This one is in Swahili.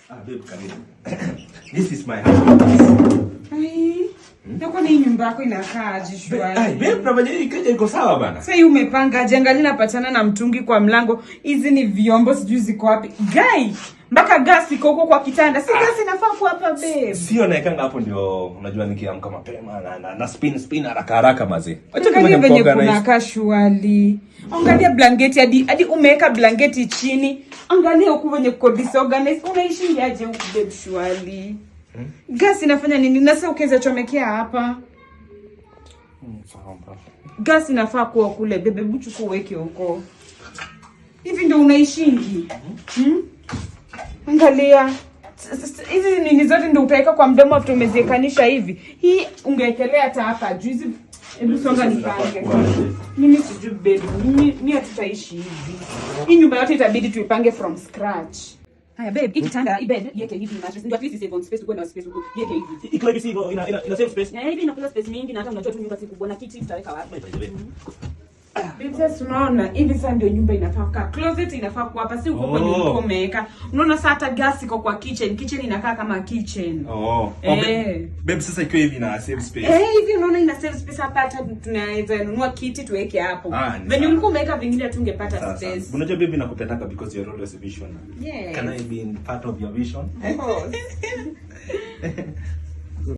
Ah, babe, karibu. This is my house. Ai, na kwani hii nyumba yako inakaa aje Ai, shwari? Babe, na hii keja iko sawa bana. Sasa hii umepanga aje? Angalia napatana na mtungi kwa mlango. Hizi ni vyombo, sijui ziko wapi. Guy, mpaka gas iko huko kwa kitanda. Si gas inafaa kuwa hapa, babe? Sio, naekanga hapo ndio unajua nikiamka mapema na spin spin haraka haraka, mazee. Acha Angalia nifanye venye organize. kunakaa shwari. Angalia blanketi, hadi umeweka blanketi chini. Angalia huku venye kuko disorganized. Unaishi aje huku, babe, shwari? Gas inafanya nini? Na sasa ukiweza chomekea hapa. Sawa, bro. Gas inafaa kuwa kule, babe, hebu chukua uweke huko. Hivi ndio unaishingi? Hmm? Angalia. Hizi nini zote ndio utaweka kwa mdomo after umeziekanisha hivi. Hii ungeekelea hata hapa juu hizi. Hebu songa nipange. Mimi sijui, babe, mimi hatutaishi hivi. Hii nyumba yote itabidi tuipange from scratch. Haya babe, hii kitanda, hii bed iweke hivi mattress. Ndio at least save on space, tukuwe na space huku. Iweke hivi. Iko hivi, si ina save space. Na hivi inakula space mingi, na hata unajua tu nyumba si kubwa, na kiti tutaweka wapi? Babe, sasa unaona hivi sasa ndio nyumba inafaa kukaa. Closet inafaa kuwa hapa, si huko kwenye ulikuwa umeweka. Unaona sasa hata gas iko kwa kitchen. Kitchen inakaa kama kitchen. Oh. Eh. Oh, babe, babe, sasa ikiwa hivi ina save space. Eh, hivi unaona ina save space hapa, hata tunaweza nunua kiti tuweke hapo. Ah, ni Venye sawa. ulikuwa umeweka vingine hatungepata Sawa, sawa. space. Unajua babe, nakupendanga because you're always vision. Yes. Can I be in part of your vision? Of course.